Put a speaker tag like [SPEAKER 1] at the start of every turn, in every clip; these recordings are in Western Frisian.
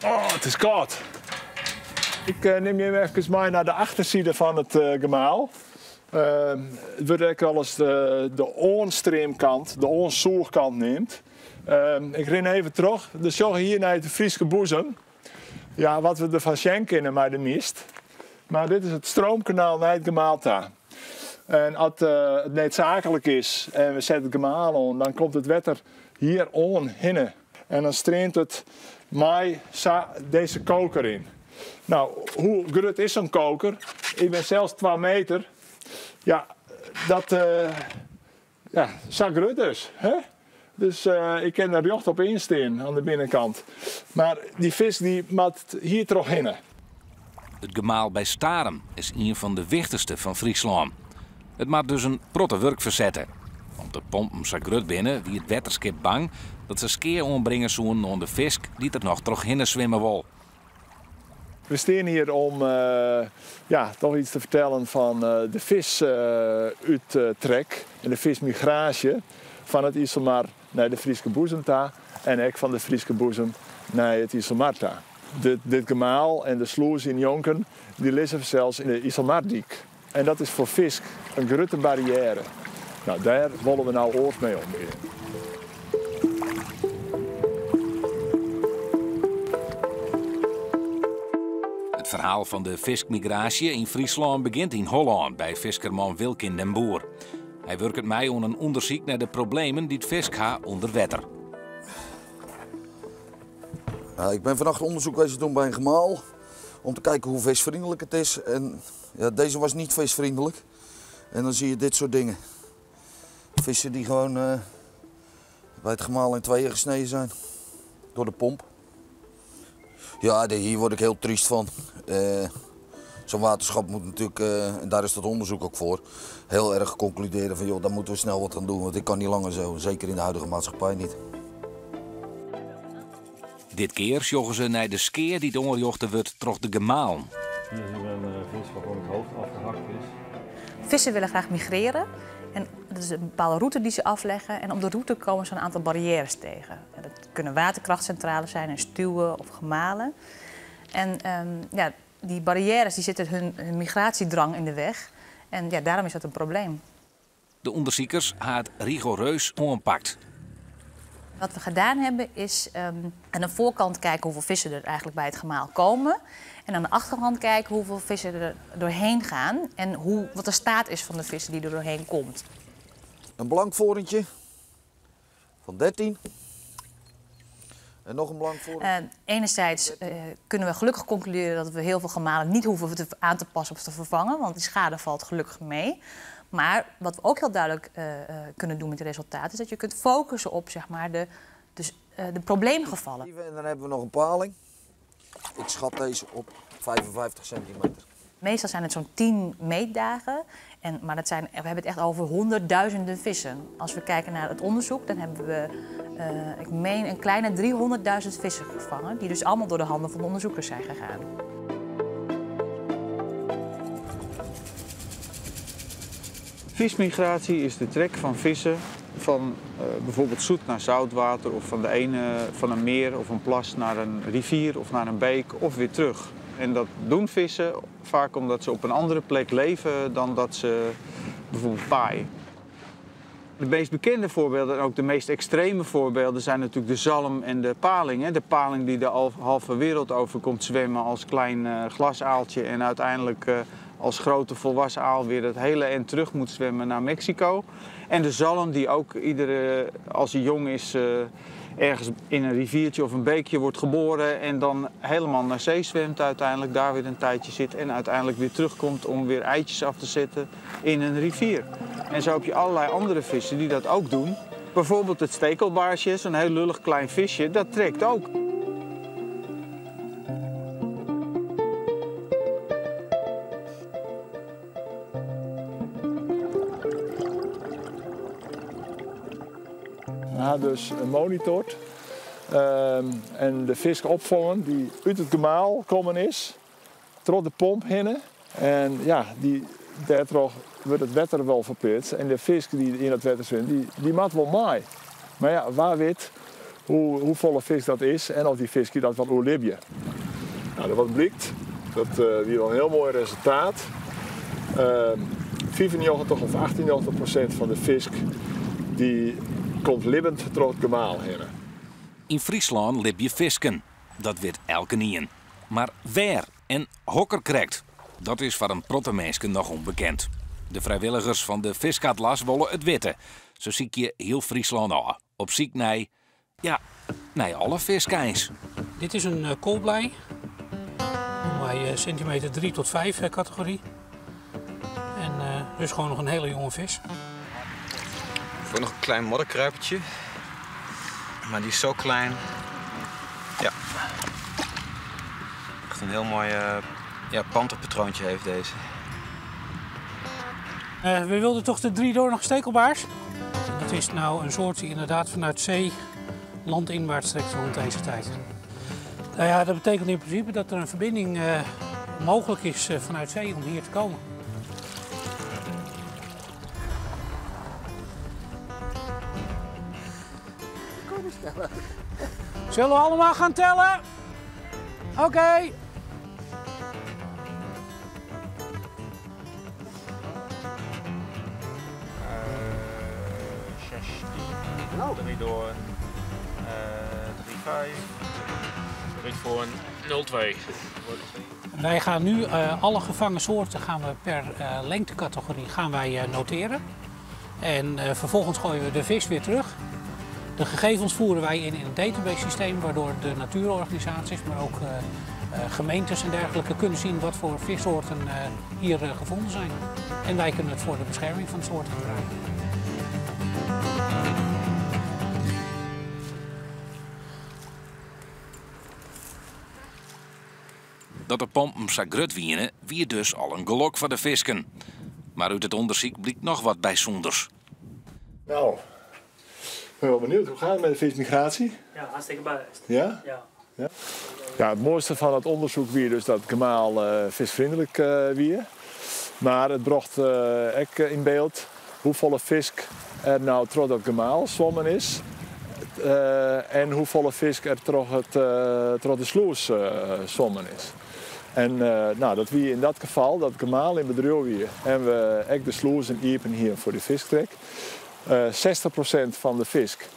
[SPEAKER 1] Oh, it is kâld. Ik nim jim efkes mei nei de achterside fan it gemaal. It wurdt ek alris de oanstreamkant, de oansûchkant neamd. Ik rin even troch. We sjogge hjir nei de Fryske boezem. Ja, wat we derfan sjen kinne mei de mist. Mar dit is it stroomkanaal nei it gemaal ta. En as it needsaaklik is en we sette it gemaal oan, dan komt it wetter hjir oan hinne. En dan streamt it mei sa dizze koker yn. No, hoe grut is sa'n koker? Ik bin sels 2 meter. Ja, dat, ja, sa grut dus. Hè? Dus ik kin der rjocht op yn stean oan de binnenkant. Mar dy fisk dy moat hjir trochhinne.
[SPEAKER 2] It gemaal by Starum is ien fan de wichtichste fan Fryslân. It moat dus in protte wurk fersette. Om't de pompen sa grut binne, wie it wetterskip bang dat se skea oanbringe soenen oan de fisk dy't der noch trochhinne swimme wol.
[SPEAKER 1] We stean hjir om ja, toch iets te fertellen fan de fiskúttrek en de fiskmigraasje fan it Iselmar nei de Fryske boezem ta en ek fan de Fryske boezem nei it Iselmar ta. Dit gemaal en de slûs yn Jonken dy lizze fansels yn de Iselmardyk. En dat is foar fisk in grutte barriêre. No, dêr wolle we no oars mei omgean.
[SPEAKER 2] It ferhaal fan de fiskmigraasje yn Fryslân begjint yn Hollân by fiskerman Wilkin den Boer. Hy wurket mei oan in ûndersyk nei de problemen dy't fisk ha ûnder wetter.
[SPEAKER 3] Ik ben vannacht onderzoek wezen doen bij een gemaal om te kijken hoe visvriendelijk het is. En ja, deze was niet visvriendelijk. En dan zie je dit soort dingen. Vissen die gewoon bij het gemaal in tweeën gesneden zijn door de pomp. Ja, hier word ik heel triest van. Zo'n waterschap moet natuurlijk, en daar is dat onderzoek ook voor, heel erg concluderen van joh, daar moeten we snel wat aan doen, want dit kan niet langer zo, zeker in de huidige maatschappij niet.
[SPEAKER 2] Dit kear sjogge se nei de skea dy't oanrjochte wurdt troch de gemalen.
[SPEAKER 4] Hier zien we een vis waarvan het hoofd afgehakt is.
[SPEAKER 5] Vissen willen graag migreren en dat is een bepaalde route die ze afleggen. En op de route komen ze een aantal barrières tegen. En dat kunnen waterkrachtcentrales zijn en stuwen of gemalen. En ja, die barrières die zitten hun migratiedrang in de weg. En ja, daarom is dat een probleem.
[SPEAKER 2] De ûndersikers ha it rigoereus oanpakt.
[SPEAKER 5] Wat we gedaan hebben is aan de voorkant kijken hoeveel vissen er eigenlijk bij het gemaal komen. En aan de achterkant kijken hoeveel vissen er doorheen gaan. En wat de staat is van de vissen die er doorheen komt.
[SPEAKER 3] Een blankvoorntje van 13. En nog een blankvoorntje.
[SPEAKER 5] Enerzijds kunnen we gelukkig concluderen dat we heel veel gemalen niet hoeven aan te passen of te vervangen. Want die schade valt gelukkig mee. Maar wat we ook heel duidelijk kunnen doen met de resultaten is dat je kunt focussen op, zeg maar, de probleemgevallen.
[SPEAKER 3] En dan hebben we nog een paling. Ik schat deze op 55 centimeter.
[SPEAKER 5] Meestal zijn het zo'n 10 meetdagen, maar we hebben het echt over honderdduizenden vissen. Als we kijken naar het onderzoek, dan hebben we, ik meen, een kleine 300.000 vissen gevangen, die dus allemaal door de handen van de onderzoekers zijn gegaan.
[SPEAKER 6] Vismigratie is de trek van vissen van bijvoorbeeld zoet naar zoutwater of van de ene, van een meer of een plas naar een rivier of naar een beek of weer terug. En dat doen vissen vaak omdat ze op een andere plek leven dan dat ze bijvoorbeeld paaien. De meest bekende voorbeelden en ook de meest extreme voorbeelden zijn natuurlijk de zalm en de paling. Hè. De paling die de halve wereld over komt zwemmen als klein glasaaltje en uiteindelijk als grote volwassen aal weer het hele eind terug moet zwemmen naar Mexico. En de zalm die ook iedere, als hij jong is, ergens in een riviertje of een beekje wordt geboren en dan helemaal naar zee zwemt uiteindelijk, daar weer een tijdje zit en uiteindelijk weer terugkomt om weer eitjes af te zetten in een rivier. En zo heb je allerlei andere vissen die dat ook doen. Bijvoorbeeld het stekelbaarsje, zo'n heel lullig klein visje, dat trekt ook.
[SPEAKER 1] We ha dus monitord en de fisk opfongen die út it gemaal kommen is, troch de pomp hinne. En ja, dêrtroch wurdt it wetter wol ferpleatst en de fisk dy't yn it wetter swimt, dy moat wol mei. Mar ja, wa wit Hoefolle fisk dat is en oft dy fisk dat wol oerlibje. No, wat blykt, dat wie wol in hiel moai resultaat. 95 of 98% fan de fisk dy komt libbend troch it gemaal hinne.
[SPEAKER 2] Yn Fryslân libje fisken, dat wit elkenien. Mar wêr en hokker krekt? Dat is foar in protte minsken noch ûnbekend. De frijwilligers fan de Fiskatlas wolle it witte. Se sykje hiel Fryslân ôf, op syk nei, ja, nei alle fisk eins.
[SPEAKER 7] Dit is in kolblei, mei sintimeter 3 tot 5 kategory. En dus gewoon nog een hele jonge vis.
[SPEAKER 8] Voor nog een klein modderkruipertje. Maar die is zo klein. Ja. Echt een heel mooi ja, panterpatroontje heeft deze.
[SPEAKER 7] We wilden toch de driedoornige stekelbaars. Dat is nou een soort die inderdaad vanuit zee landinwaarts trekt rond deze tijd. Nou ja, dat betekent in principe dat er een verbinding mogelijk is vanuit zee om hier te komen. Zullen we allemaal gaan tellen? Oké. Okay.
[SPEAKER 4] 16, 3 door, 3, 5, 3 voor 0, 2.
[SPEAKER 7] Wij gaan nu alle gevangen soorten gaan we per lengtecategorie gaan wij noteren. En vervolgens gooien we de vis weer terug. De gegevens voeren wij in een database systeem, waardoor de natuurorganisaties, maar ook gemeentes en dergelijke kunnen zien wat voor vissoorten hier gevonden zijn. En wij kunnen het voor de bescherming van de soorten gebruiken.
[SPEAKER 2] Dat de pompen sa grut wiene, wie dus al in gelok foar de fisken. Mar út it ûndersyk blykt noch wat bysûnders.
[SPEAKER 1] Nou, ik ben wel benieuwd. Hoe gaat het met de vismigratie?
[SPEAKER 9] Ja, hartstikke best.
[SPEAKER 1] Ja?
[SPEAKER 9] Ja.
[SPEAKER 1] Ja. Ja, het mooiste fan it ûndersyk wie dus dat it gemaal visfreundlik wie. Mar it brocht ek yn byld hoefolle fisk der no troch dat gemaal swommen is. En hoefolle fisk der troch de slûs swommen is. En no, dat wie yn dat gefal dat it gemaal yn bedriuw wie en we ek de slûzen iepen hiene foar de fisktrek. 60% fan de fisk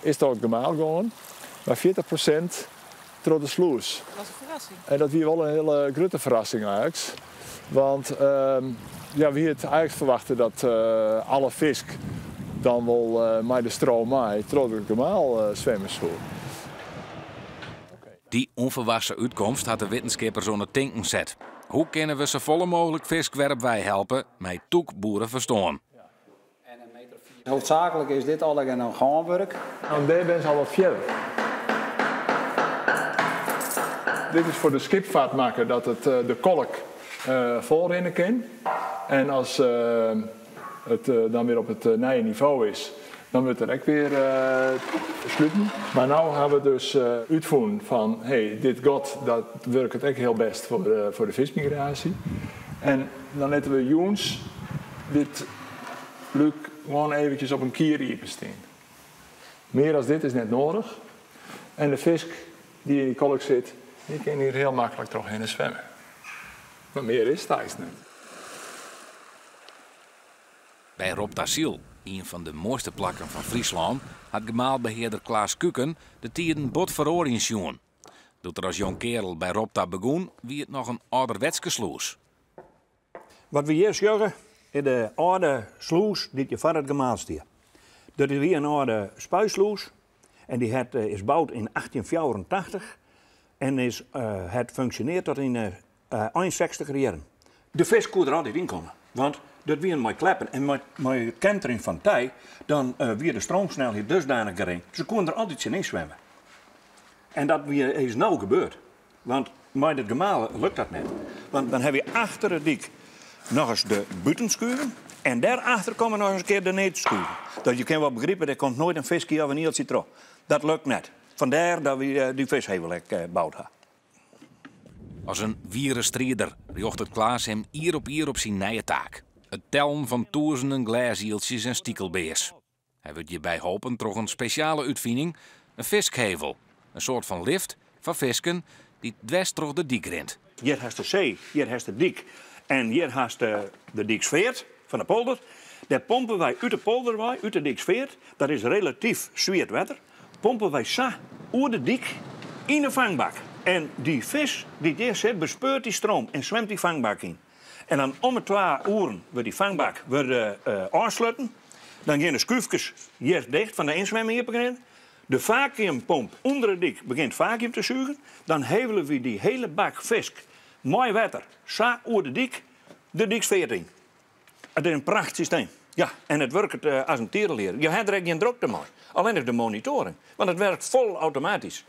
[SPEAKER 1] is troch it gemaal gien, mar 40% troch de slûs.
[SPEAKER 5] Dat was in ferrassing.
[SPEAKER 1] En dat wie wol in hiele grutte ferrassing eigentlik. Want ja, we hiene it eigentlik ferwachte dat alle fisk dan wol mei de stroom mei troch it gemaal swimme soe.
[SPEAKER 2] Dy ûnferwachtse útkomst hat de wittenskippers oan it tinken set. Hoe kinne we safolle mooglik fisk wer op wei helpe mei tûk boereferstân?
[SPEAKER 10] Hoofdzakelijk is dit al een gaanwurk.
[SPEAKER 1] Nou, dêr binne se al wat fierder. Dit is foar de skipfeart makke dat it de kolk folrinne kin. En as it dan wer op it nije nivo is, dan wurdt er ek wer sluten. Mar no hawwe we dus útfûn fan hey, dit gat dat wurket ek hiel bêst foar de fiskmigraasje. En dan litte we jûns dit lúk gewoan eventsjes op in kier iepenstean. Mear as dit is net nedich. En de fisk dy't yn dy kolk sit, dy kin hjir hiel maklik trochhinne swimme. Mar mear is it eins net.
[SPEAKER 2] By Roptasyl, ien fan de moaiste plakken fan Fryslân, hat gemaalbehearder Klaas Kuken de tiden bot feroarjen sjoen. Doe't er as jongkeardel by Ropta begûn, wie it noch in âlderwetske slûs.
[SPEAKER 11] Wat we hjir sjogge is de âlde slûs dy't hjir foar it gemaal stie. Dat wie in âlde spuislûs en dy is boud yn 1884 en is, hat funksjonearre tot yn de ein sechstiger jierren. De fisk koe der altyd yn komme, want dat wiene mei kleppen en mei it kenterjen fan tij, dan wie de stroomsnelheid dusdanich gering, se koene der altyd tsjinyn swimme. En dat is no gebeurd, want mei dit gemaal lukt dat net. Want dan hawwe je achter de dyk nochris de bûtenskuven en dêrachter komme noch ris in kear de needskuven. Dat je kinne wol begripe, der komt noait in fiskje of in ieltsje troch. Dat lukt net. Fandêr dat wy dy fishevel ek boud ha.
[SPEAKER 2] As in wiere strider rjochtet Klaas him jier op jier op syn nije taak, it tellen fan tûzenen glêsieltsjes en stikelbears. Hy wurdt hjirby holpen troch in spesjale útfining, In fiskhevel, in soart fan lift foar fisken dy't dwers troch de dyk rint.
[SPEAKER 11] Hjir hast de see, hjir hast de dyk en hjir hast de dyksfeart fan de polder. Dêr pompe wy út de polder wei, út de dyksfeart, dat is relatyf swiet wetter, pompe wy sa oer de dyk yn de fangbak. En dy fisk dy't hjir sit bespeurt dy stroom en swimt dy fangbak yn. En dan om 'e twa oeren wurdt dy fangbak ôfsletten. Dan gean de skúfkes hjir ticht fan de inswemming iepen. De fakuümpomp ûnder de dyk begjint fakuüm te sugen. Dan hevele wy dy hele bak fisk mei wetter sa oer de dyk de dyksfeart yn. It is in prachtsysteem. Ja, en it wurket as in tierelier. Je ha der ek gjin drokte mei. Allinnich de monitoring, want it werkt fol automatysk.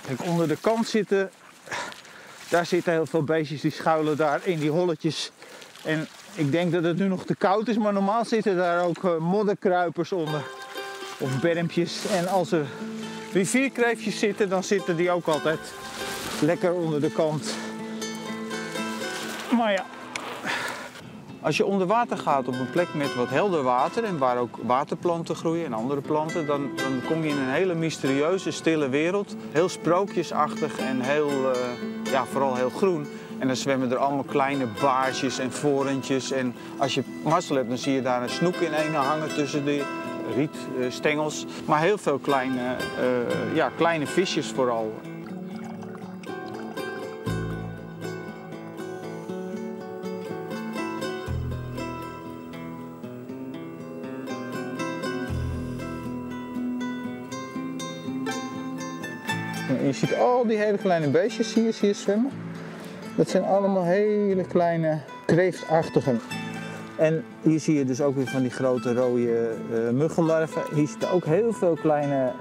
[SPEAKER 6] Kijk, onder de kant zitten, daar zitten heel veel beestjes die schuilen daar in die holletjes. En ik denk dat het nu nog te koud is, maar normaal zitten daar ook modderkruipers onder. Of bermpjes. En als er rivierkreeftjes zitten, dan zitten die ook altijd lekker onder de kant. Maar ja. Als je onder water gaat op een plek met wat helder water en waar ook waterplanten groeien en andere planten, dan kom je in een hele mysterieuze, stille wereld. Heel sprookjesachtig en vooral heel groen. En dan zwemmen er allemaal kleine baarsjes en voorntjes. En als je mazzel hebt, dan zie je daar een snoek in een hangen tussen de rietstengels. Maar heel veel kleine visjes vooral. Je ziet al die hele kleine beestjes hier zwemmen. Dat zijn allemaal hele kleine kreeftachtigen. En hier zie je dus ook weer van die grote rode muggenlarven. Hier zitten ook heel veel kleine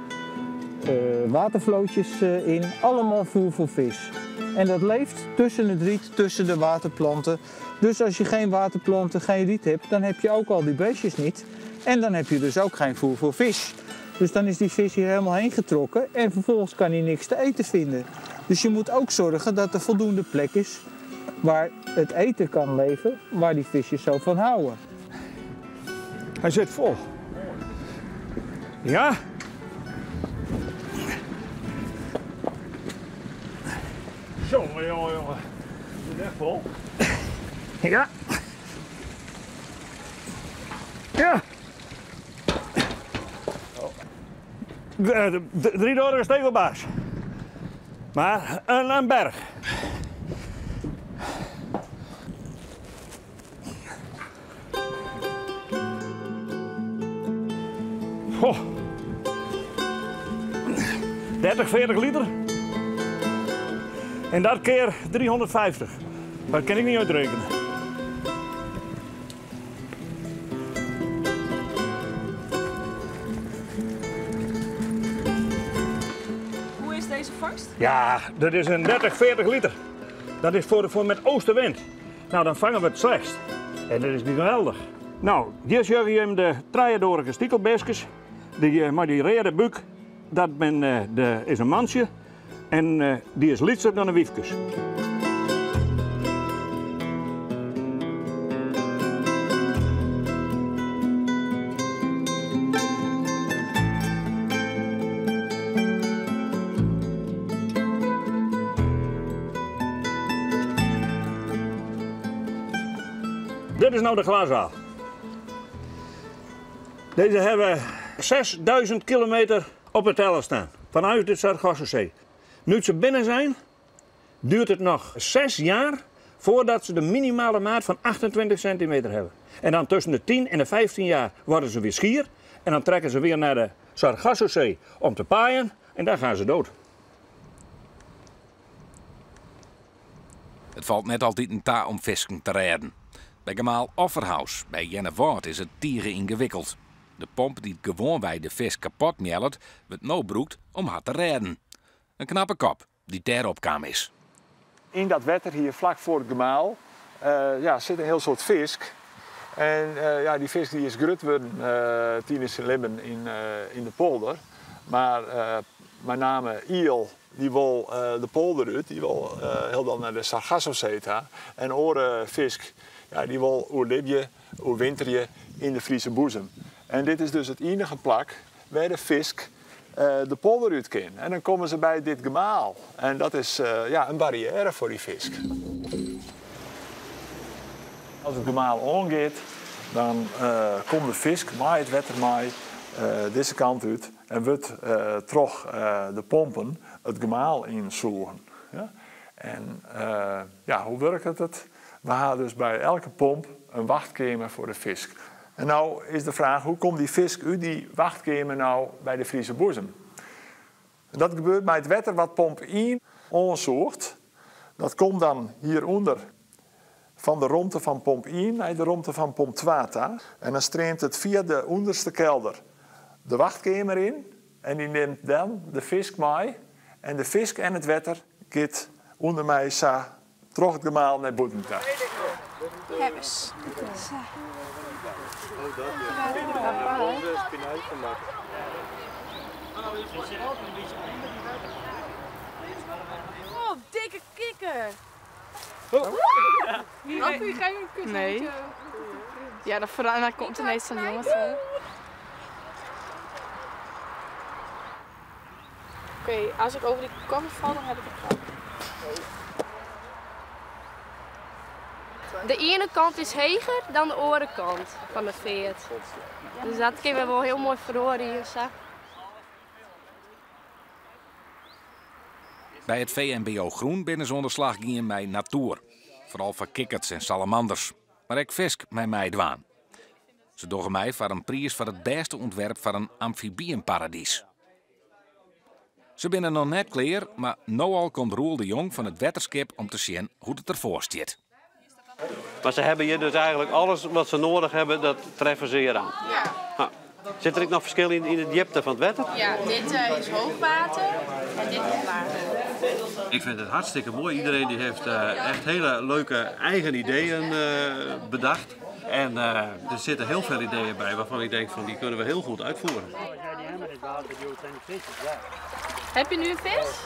[SPEAKER 6] watervlootjes in. Allemaal voer voor vis. En dat leeft tussen het riet, tussen de waterplanten. Dus als je geen waterplanten, geen riet hebt, dan heb je ook al die beestjes niet. En dan heb je dus ook geen voer voor vis. Dus dan is die vis hier helemaal heen getrokken en vervolgens kan hij niks te eten vinden. Dus je moet ook zorgen dat er voldoende plek is waar het eten kan leven, waar die visjes zo van houden.
[SPEAKER 11] Hij zit vol. Ja.
[SPEAKER 1] Jongen, jongen, jongen. Zit echt vol.
[SPEAKER 11] Ja. Ja. De driedorige stekelbaars. Maar een berg. Goh. 30, 40 liter. En dat keer 350. Dat kan ik niet uitrekenen.
[SPEAKER 9] Hoe is deze vangst?
[SPEAKER 11] Ja, dat is een 30, 40 liter. Dat is voor met oostenwind. Dan vangen we het slechtst. En dat is niet geweldig. Hier zie je hem de triadorige stiekelbeestjes. Die maar die rode buik, dat is een mansje. En die is lietser dan een wiefkes. Dit is nou de glasaal. Deze hebben 6000 kilometer op de teller staan, vanuit de Sargassozee. Nu ze binnen zijn, duurt het nog 6 jaar voordat ze de minimale maat van 28 centimeter hebben. En dan tussen de 10 en de 15 jaar worden ze weer schier. En dan trekken ze weer naar de Sargassozee om te paaien en daar gaan ze dood.
[SPEAKER 2] Het valt net altijd een ta om visken te redden. Bij gemaal Offerhaus, bij Jennewâld, is het tieren ingewikkeld. De pomp die gewoon bij de vis kapot miellet, wordt nou gebruikt om haar te redden. Een knappe kop die daarop kwam is.
[SPEAKER 1] In dat wetter hier vlak voor het gemaal zit een heel soort vis. En die vis die is grut worden tijdens zijn limmen in de polder. Maar Mei name iel, dy wol de polder út, dy wol hielendal nei de Sargassosee ta. En oare fisk, ja, dy wol oerlibje, oerwinterje yn de Friese boezem. En dit is dus it ienige plak wêr de fisk de polder út kin. En dan komme se by dit gemaal. En dat is ja, in barriêre foar dy fisk. As it gemaal oangiet, dan komt de fisk mei it wetter mei dizze kant út en wurdt troch de pompen it gemaal ynsûgen. En ja, hoe wurket it? We ha dus by elke pomp in wachtkeamer foar de fisk. En no is de fraach, hoe komt dy fisk út dy wachtkeamer no by de Friese boezem? Dat gebeurt mei it wetter wat pomp ien oansûcht. Dat komt dan hjirûnder fan de romte fan pomp ien nei de romte fan pomp twa ta. En dan streamt it fia de ûnderste kelder de wachtkeamer yn en dy nimt dan de fisk mei. En de fisk en it wetter giet ûnder my sa troch it gemaal nei bûten ta.
[SPEAKER 12] Hebbes. Sa. Oh, dikke kikker!
[SPEAKER 9] Nee. Ja, dan vooral, dan komt ineens zo'n jongetje. Oké, als ik over die koffer val, dan heb ik een klap. De ene kant is heger dan de oare kant fan de feart. Dus dat kinne we wol hiel moai feroarje sa.
[SPEAKER 2] By it VMBO Groen binne se oan de slach gien mei natoer. Foaral foar kikkerts en salamanders. Mar ek fisk mei meidwaan. Se dogge mei foar in priis foar it bêste ûntwerp foar in amfibienparadys. Se binne noch net klear, mar no al komt Roel de Jong fan it wetterskip om te sjen hoe't it derfoar stiet.
[SPEAKER 13] Maar ze hebben hier dus eigenlijk alles wat ze nodig hebben, dat treffen ze hier aan.
[SPEAKER 12] Ja.
[SPEAKER 13] Ha. Zit er ook nog verschil in de diepte van het wetter?
[SPEAKER 12] Ja, dit is hoogwater en dit is laag.
[SPEAKER 13] Ik vind het hartstikke mooi. Iedereen die heeft echt hele leuke eigen ideeën bedacht. En er zitten heel veel ideeën bij waarvan ik denk van die kunnen we heel goed uitvoeren.
[SPEAKER 12] Heb je nu een vis?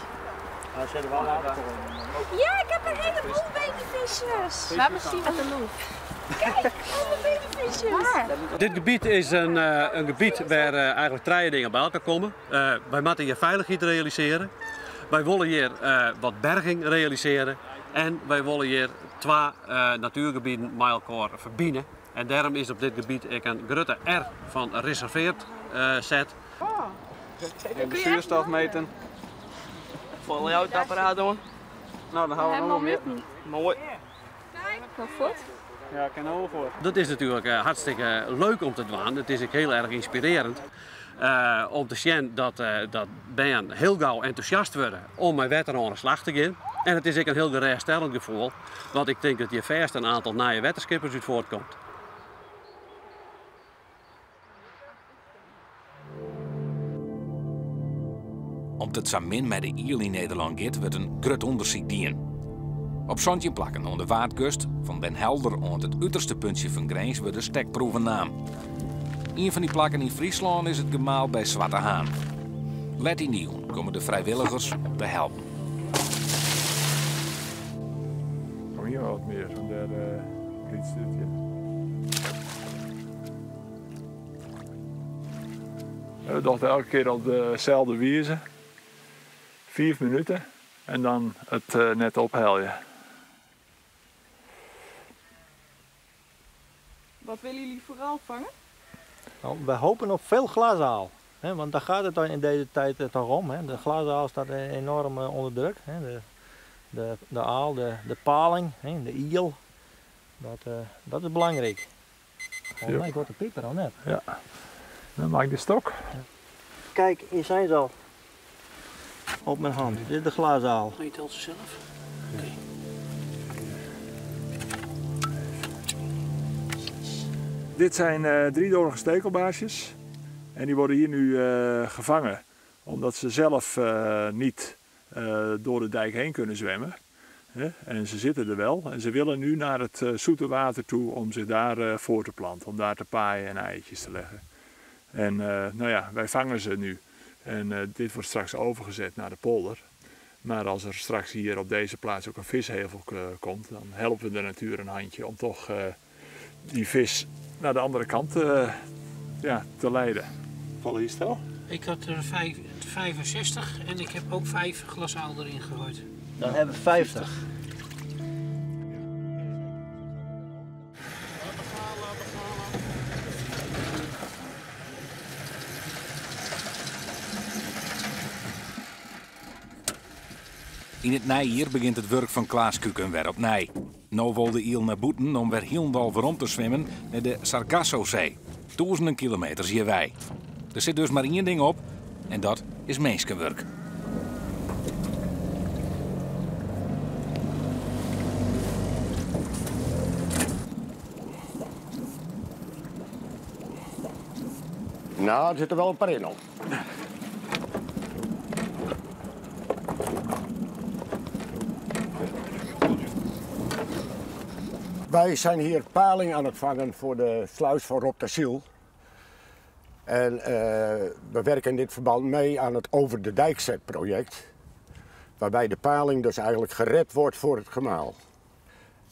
[SPEAKER 12] Ja, ik heb een heleboel babyvisjes. Laat me zien wat er loopt. Kijk, allemaal babyvisjes.
[SPEAKER 13] Dit gebied is een gebied waar eigenlijk drie dingen bij elkaar komen. Wij moeten hier veiligheid realiseren. Wij willen hier wat berging realiseren. En wij willen hier twee natuurgebieden met elkaar verbinden. En daarom is op dit gebied ook een grote R van reserveerd zet.
[SPEAKER 9] Oh.
[SPEAKER 8] Even de zuurstof meten.
[SPEAKER 14] Vol jouw apparaat doen.
[SPEAKER 8] Nou, dan gaan we nog meer.
[SPEAKER 14] Mooi.
[SPEAKER 12] Kijk, nog voort.
[SPEAKER 8] Ja, ik kan ook voor.
[SPEAKER 13] Dat is natuurlijk hartstikke leuk om te doen. Het is ook heel erg inspirerend. Om te zien dat bijen heel gauw enthousiast worden om met wetter aan de slag te gaan. En het is ook een heel geruststellend gevoel, want ik denk dat hier vast een aantal nieuwe wetterskippers uit voortkomt.
[SPEAKER 2] Omdat it sa min mei de iel yn Nederlân giet, wurdt in grut ûndersyk dien. Op 17 plakken oan de Waadkust, fan Den Helder oant it uterste puntsje fan Grins, wurde stekproeven naam. Ien fan dy plakken yn Fryslân is it gemaal by Swarte Haan. Let yn de jûn komme de frijwilligers om te helpen.
[SPEAKER 1] Kom hier wat mear, want dêr lyts dit hjir. We dogge it elke kear op deselde wize. 5 minuten en dan it net ophelje.
[SPEAKER 9] Wat willen jullie vooral vangen?
[SPEAKER 15] Nou, we hopen op veel glasaal. Hè, want daar gaat het dan in deze tijd toch om. Hè. De glasaal staat enorm onder druk. Hè. De aal, de paling, hè, de iel. Dat is belangrijk. Oh, nee, ik hoor de pieper al net.
[SPEAKER 1] Ja. Dan maak ik de stok.
[SPEAKER 15] Ja. Kijk, hier zijn ze al. Op mijn hand. Dit is de glasaal.
[SPEAKER 7] Je telt ze zelf? Oké.
[SPEAKER 1] Dit zijn driedorige stekelbaarsjes. En die worden hier nu gevangen. Omdat ze zelf niet door de dijk heen kunnen zwemmen. Hè? En ze zitten er wel. En ze willen nu naar het zoete water toe om zich daar voor te planten. Om daar te paaien en eitjes te leggen. En wij vangen ze nu. En eh, dit wordt straks overgezet naar de polder. Maar als er straks hier op deze plaats ook een vishevel eh, komt, dan helpen we de natuur een handje om toch eh, die vis naar de andere kant eh, ja, te leiden. Volle hier stel?
[SPEAKER 7] Ik had er 65 en ik heb ook 5 glasaal erin gegooid.
[SPEAKER 15] Dan hebben we 50.
[SPEAKER 2] Yn it neijier begjint it wurk fan Klaas Kuken wer opnij. No wol de iel nei bûten om wer hielendal werom te swimmen nei de Sargassosee, tûzenen kilometers hjirwei. Der sit dus mar ien ding op en dat is minskenwurk.
[SPEAKER 16] Nou, er zitten wel een paar in al. Wij zijn hier paling aan het vangen voor de sluis van Rob En eh, we werken in dit verband mee aan het Over de Dijk project. Waarbij de paling dus eigenlijk gered wordt voor het gemaal.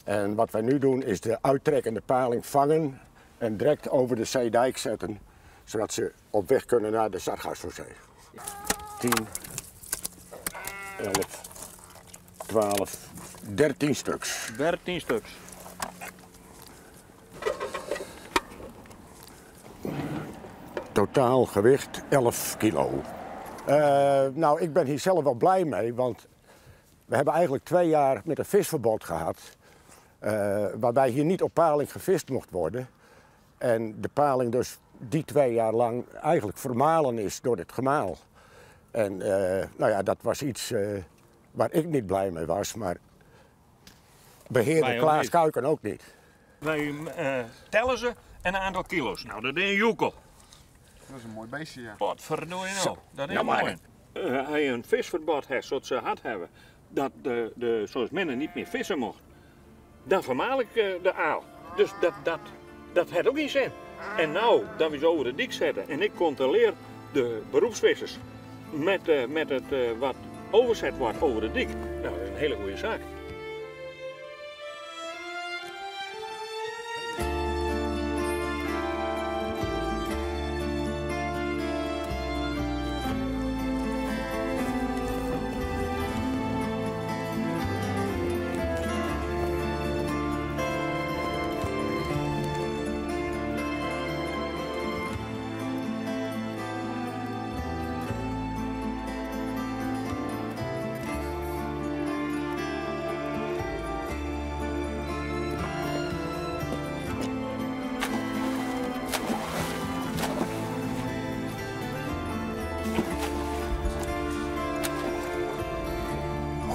[SPEAKER 16] En wat wij nu doen is de uittrekkende paling vangen en direct over de zeedijk zetten. Zodat ze op weg kunnen naar de Sargassozee. 10, 11, 12, 13 stuks.
[SPEAKER 11] 13 stuks.
[SPEAKER 16] Totaal gewicht 11 kilo. Eh, nou, ik ben hier zelf wel blij mee, want we hebben eigenlijk twee jaar met een visverbod gehad. Eh, waarbij hier niet op paling gevist mocht worden. En de paling dus die 2 jaar lang eigenlijk vermalen is door het gemaal. En eh, nou ja, dat was iets waar ik niet blij mee was, maar beheerder Klaas Kuiken ook niet.
[SPEAKER 11] Wij tellen ze en een aantal kilo's. Nou, dat is een joekel.
[SPEAKER 17] Dat is een mooi beestje, ja.
[SPEAKER 11] Wat verdorie nou. Dat is
[SPEAKER 17] Nou, maar.
[SPEAKER 11] mooi. Hij een visverbod heeft, zoals ze had hebben, dat de, zoals men niet meer vissen mocht, dan vermaal ik de aal. Dus dat heeft ook geen zin. En nou, dat we ze over de dik zetten en ik controleer de beroepsvissers met het wat overzet wordt over de dik. Nou, dat is een hele goede zaak.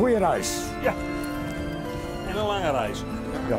[SPEAKER 16] Goeie reis.
[SPEAKER 11] Ja. En een lange reis.
[SPEAKER 16] Ja.